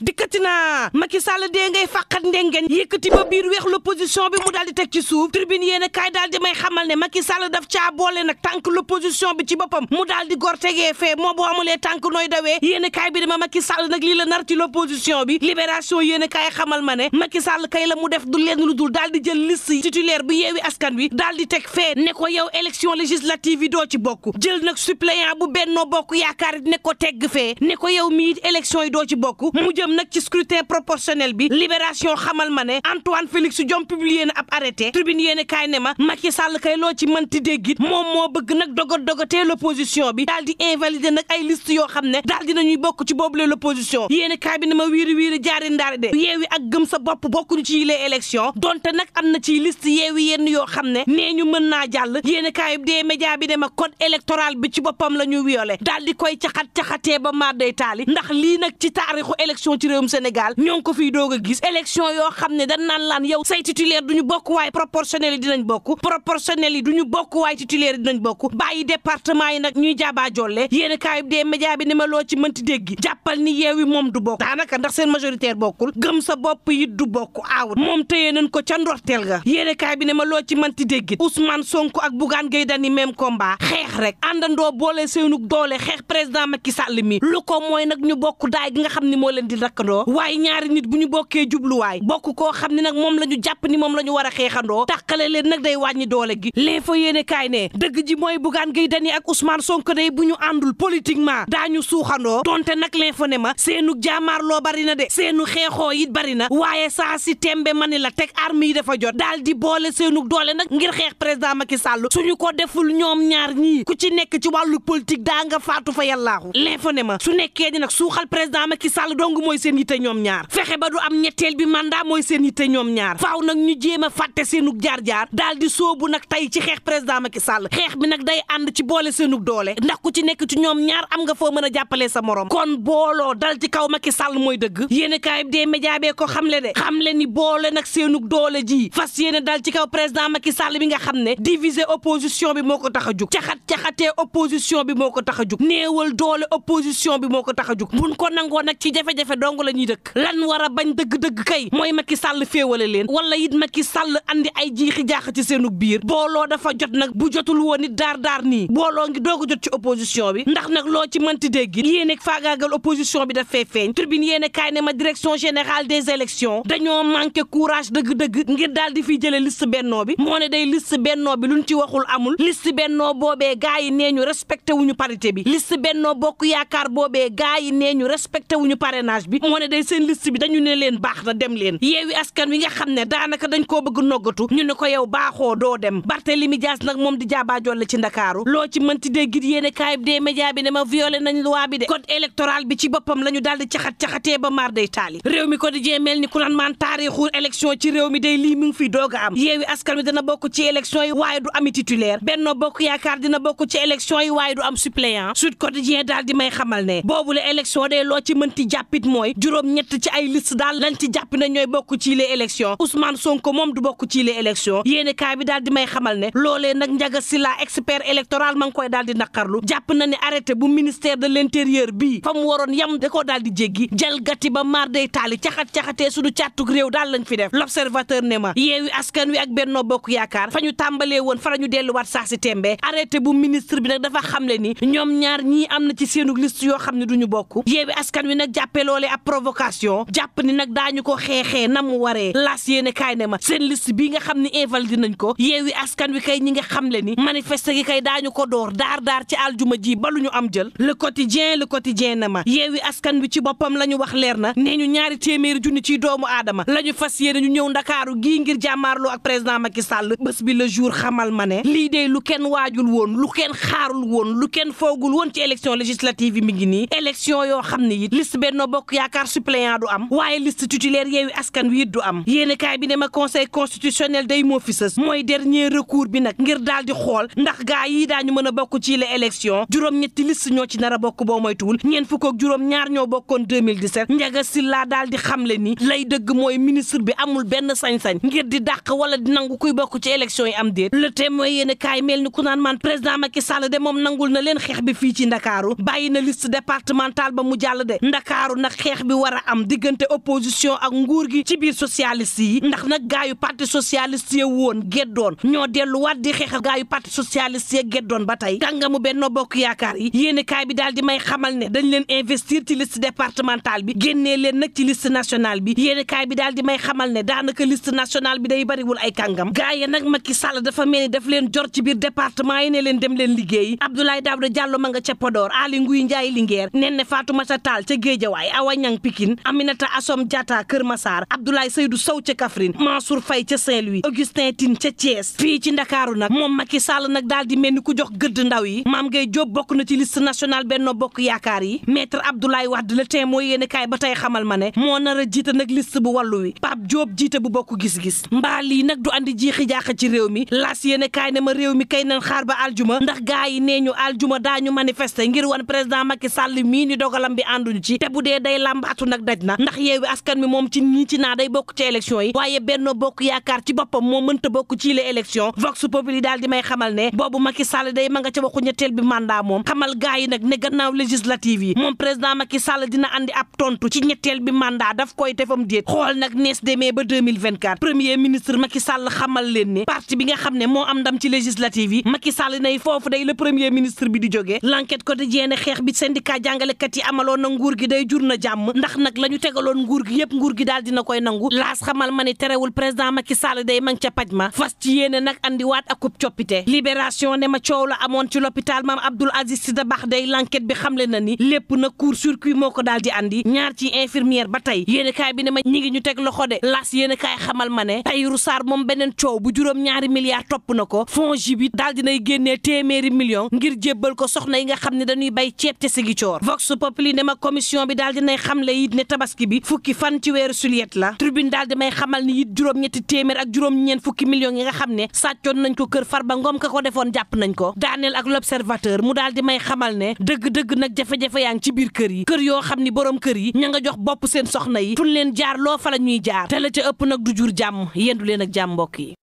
dikkati na Macky Sall dee ngay fàqat ndengeen yëkkati ba biir weex l'opposition bi mu daal di teg ci suuf tribune yéen a kaay daal di may xamal ne Macky Sall daf caa boole nag tànk l'opposition bi ci boppam mu daal di gor tegee fee moo boo amulee tànk nooy dawee yéen a kaay bi dama Macky Sall nag lii la nar ci l'opposition bi libération yéen a kaay xamal ma ne Macky Sall kay la mu def du leen lu dul daal di jël liste titulaire bi yeewi askan wi daal di teg fee ne ko yow élection législative yi doo ci bokk jël nag suppléant bu Benno Bokk Yaakaar ne ko tegg fee ne ko yow mii élection yi doo ci bokk mu jëm nag ci scrutin proportionnel bi libération xamal ma ne Antoine Félix Diome publié na ab arrêté tribune yéen kaay ne ma Macky Sall kay loo ci mënti déggit moom moo bëgg nag dogatee l'opposition bi daal di invalider nag ay liste yoo xam ne daal dinañuy bokk ci boobule l'opposition yéen kaay bi ne ma wiiri jaari ndaari de yeewi ak gëm sa bopp bokkuñu ci yile élection donte nag am na ci liste yeewi yenn yoo xam ne nee ñu mën naa jàll yéen kaay bi dee média bi ne ma code électoral bi ci boppam la ñu violé daal di koy caxatee ba maar day taali ndax lii nag ci taarixu élection ci réewum Sénégal ñoo ngi ko fiy doog a gis élection yoo xam ne dañ naan laan yow say titulaire duñu bokk waaye proportionnel yi dinañ bokk proportionnel yi duñu bokk waaye titulaire yi dinañ bokk bàyyi département yi nag ñuy jaabaa jolle yéen kaay bi dee média bi ne ma loo ci mënti dégg jàppal ni yeewi moom du bokk daanaka ndax seen majoritaire bokkul gëm sa bopp yi du bokk aawut moom tëyee nañ ko ca ndorteel ga yéen kaay bi ne ma loo ci mënti dégg Ousmane Sonko ak Bougane Gueye Dany même combat xeex rek àndandoo boole seenug doole xeex président Macky Sall mi lu ko mooy nag ñu bokk daay gi nga xam ni moo leen di rakkandoo waaye ñaari nit bu ñu bokkee jubluwaay bokk koo xam ne nag moom la ñu jàpp ni moom la ñu war a xeexandoo tàqale leen nag day wàññi doole gi l'info yéene kaay ne dëgg ji mooy Bougane Gueye Dany ak Ousmane Sonko day bu ñu àndul politiquement daañu suuxandoo donte nag l'info ne ma seenu jaamaarloo bari na de seenu xeexoo it bari na waaye saa si tembe mani la teg arme yi dafa jot daal di boole seenu doole nag ngir xeex président Macky Sall suñu ko deful ñoom ñaar ñii ku ci nekk ci wàllu politique daa nga faatu fa yàllaaxu l'info ne ma su nekkee di nag suuxal président Macky Sall dong mooy seen yitte ñoom ñaar fexe ba du am ñetteel bi mandat mooy seen yitte ñoom ñaar faaw nag ñu jéem a fàtte seenug jaar-jaar daal di soobu nag tey ci xeex président Macky Sall xeex bi nag day ànd ci boole seenug doole ndax ku ci nekk ci ñoom ñaar am nga foo mën a jàppale sa morom kon booloo dal ci kaw Macky Sall mooy dëgg yéen kaay bi dee média bee ko xamle de xamle ni boole nag seenug doole ji fas yéene dal ci kaw président Macky Sall bi nga xam ne diviser opposition bi moo ko tax a jug caxatee opposition bi moo ko tax a jug néewal doole opposition bi moo ko tax a jug buñ ko nangoo nag ci jafe-jafe dong la ñuy dëkk lan war a bañ dëgg-dëgg kay mooy Macky Sall féewale leen wala it Macky Sall andi ay jiixi jaax ci seenug biir booloo dafa jot nag bu jotul woon it daar nii booloo ngi doog a jot ci opposition bi ndax nag loo ci mënti dégg yéen ak faagaagal opposition bi daf fee feeñ tribune yéen kaay ne ma direction générale des élections dañoo manqué courage dëgg-dëgg ngir daal di fiy jële liste bennoo bi moo ne day liste bennoo bi luñ ci waxul amul liste bennoo boobee gaa yi nee ñu respecté wuñu parité bi liste bennoo bokk yaakaar boobee gaa yi nee ñu respecté wuñu parrainage bi moo ne day seen liste bi dañu ne leen baax na dem leen yeewi askan wi nga xam ne daanaka dañ koo bëgg noggatu ñu ne ko yow baaxoo doo dem Barthélémy Dias nag moom di jaabaajolle ci Ndakaaru loo ci mënti dégg yéene kaay bi des médias bi ne ma violé nañ loi bi de code électoral bi ci boppam la ñu daal di caxatee ba maar day taali réew mi quotidien mel ni ku naan maan taarixu élection ci réew mi day lii mi ngi fiy doog a am yeewi askan wi dana bokk ci élection yi waaye du ami titulaire Benno Bokk Yaakaar dina bokk ci élection yi waaye du am suppléant Sud Quotidien daal di may xamal ne boobu la élection day loo ci mënti jàppit mooy juróom-ñett ci ay liste daal lañ ci jàpp ne ñooy bokk ci les élections Ousmane Sonko moom du bokk ci les élections yéene kaay bi daal di may xamal ne loolee nag Ndiaga Sylla expert électoral ma ngi koy daal di naqarlu jàpp na ne arrêté bu ministère de l'intérieur bii fa mu waroon yam da koo daal di jéggi jalgati ba maar day taali caxatee suñu càttug réew daal lañ fi def l'observateur ne ma yeewi askan wi ak Benno Bokk Yaakaar fa ñu tàmbalee woon fa la ñu delluwaat saa si tembe arrêté bu ministre bi nag dafa xamle ni ñoom ñaar ñii am na ci seenu liste yoo xam ne duñu bokk yeewi askan wi nag jàppee loolee ab provocation jàpp ni nag daañu ko xeexee na mu waree las yéene kaay ne ma seen liste bii nga xam ne invalidé nañ ko yeewi askan wi kay ñi nga xamle ni manifester gi kay daañu ko door daar ci aljuma ji ba lu ñu am jël le quotidien na ma yeewi askan wi ci boppam la ñu wax leer na nee ñu ñaari téeméeri junni ci doomu aadama la ñu fas yéene ñu ñëw ndakaaru gii ngir jàmmaarloo ak président Macky Sall bés bi le jour xamal ma ne lii de lu kenn waajul woon lu kenn xaarul woon lu kenn foogul woon ci élection législative yi mi ngi nii élection yoo xam ne it liste Benno Bokk Yaakaar suppléant du am waaye liste titulaire yeewi askan wi it du am yéene kaay bi ne ma conseil constitutionnel day moo fi sës mooy dernier recours bi nag ngir daal di xool ndax gaa yi daañu mën a bokk ci les élections juróom-ñetti liste ñoo ci nar a bokk boo moytuwul ñeent fukk ak juróom ñaar ñoo bokkoon 2017 Ndiaga Sylla daal di xamle ni lay dëgg mooy ministre bi amul benn sañ-sañ ngir di dàq wala di nangu kuy bokk ci élection yi am déet le témoin yéene kaay mel ni ku naan man président Macky Sall de moom nangul na leen xeex bi fii ci Ndakaaru bàyyi na liste départementale ba mu jàll de Ndakaaru nag xeex bi war a am diggante opposition ak nguur gi ci biir socialiste yi ndax nag gaayu parti socialiste yi woon geddoon ñoo delluwaat di xeex ak gaayu parti socialiste yi geddoon ba tey kàngamu Benno Bokk Yaakaar yi yéene kaay bi daal di may xamal ne dañ leen investir ci liste départementale bi génnee leen nag ci liste nationale bi yéene kaay bi daal di may xamal ne daanaka liste nationale bi day bariwul ay kàngam gaa yi nag Macky Sall dafa mel ni daf leen jor ci biir département yi ne leen dem leen liggéey Abdoulaye Daouda Diallo ma nga ca Podor Ali Nguy Ndiaye Linguère Néné Fatoumata Tall ca Guédiawaye Awa Niang Pikine Aminata Assom Diatta Kër Massar Abdoulaye Seydou Sow ca Kaffrine Mansour Faye ca Saint-Louis Augustin Tine ca Thiès fii ci Ndakaaru nag moom Macky Sall nag daal di mel ni ku jox gëdd ndaw yi Mame Gueye Diop bokk na ci liste nationale Benno Bokk Yaakaar yi maître Abdoulaye Wade Le Témoin mooy yéene kaay ba tey xamal ma ne moo nar a jiite nag liste bu wàllu wi Pape Diop jiite bu bokk gis-gis mbaa lii nag du andi jiixi jaaxa ci réew mi laas yéene kaay ne ma réew mi kay nan xaar ba aljuma ndax gaa yi nee ñu aljuma daañu manifester ngir wan président Macky Sall mii ni dogalam bi ànduñu ci te bu dee day làmbaatu nag daj na ndax yeewi askan mi moom ci ñii ci naa day bokk ci élection yi waaye Benno Bokk Yaakaar ci boppam moo mënta bokk ci les élections Vox Populi daal di may xamal ne boobu Macky Sall day ma nga ca waxu ñetteel bi mandat moom xamal gaa yi nag ne gannaaw législative yi moom président Macky Sall dina andi ab tontu ci ñetteel bi mandat daf koy defam déet xool nag nees demee ba 2024 premier ministre Macky Sall xamal leen ne parti bi nga xam ne moo am ndam ci législative yi Macky Sall nay foofu day le premier ministre bi di jógee l'enquête quotidienne xeex bi syndicat jàngalekat yi amaloon na nguur gi day jur na jàmm ndax nag la ñu tegaloon nguur gi yëpp nguur gi daal dina koy nangu laas xamal ma ne terewul président Macky Sall day mang ca paj ma fas ci yéene nag andiwaat ak kub coppite libération ne ma coow la amoon ci l'hôpital Mame Abdoul Aziz Sy Dabakh day l'enquête bi xamle na ni lépp nag court-circuit moo ko daal di andi ñaar ci infirmière ba tey yéene kaay bi ne ma ñi ngi ñu teg loxo de las yéene kaay xamal ma ne Tahirou Sarr moom beneen coow bu juróom-ñaari milliards topp na ko FONGIP it daal dinay génnee téeméeri million ngir jébbal ko soxna yi nga xam ne dañuy bay ceeb te Ziguinchor Vox Populi ne ma commission bi daal dinay xamle it ne tabaski bi fukki fan ci weeru suliet la tribune daal di may xamal ni it juróom-ñetti téeméer ak juróom-ñeent fukki millions yi nga xam ne sàccoon nañ ko kër Farba Ngom ka ko defoon jàpp nañ ko daaneel ak l'observateur mu daal di may xamal ne dëgg-dëgg nag jafe-jafe yaa ngi ci biir kër yi kër yoo xam ni borom kër yi ña nga jox bopp seen soxna yi fuñ leen jaar loo fa la ñuy jaar te la ca ëpp nag du jur jàmm yendu leen ak jàmm mbokk yi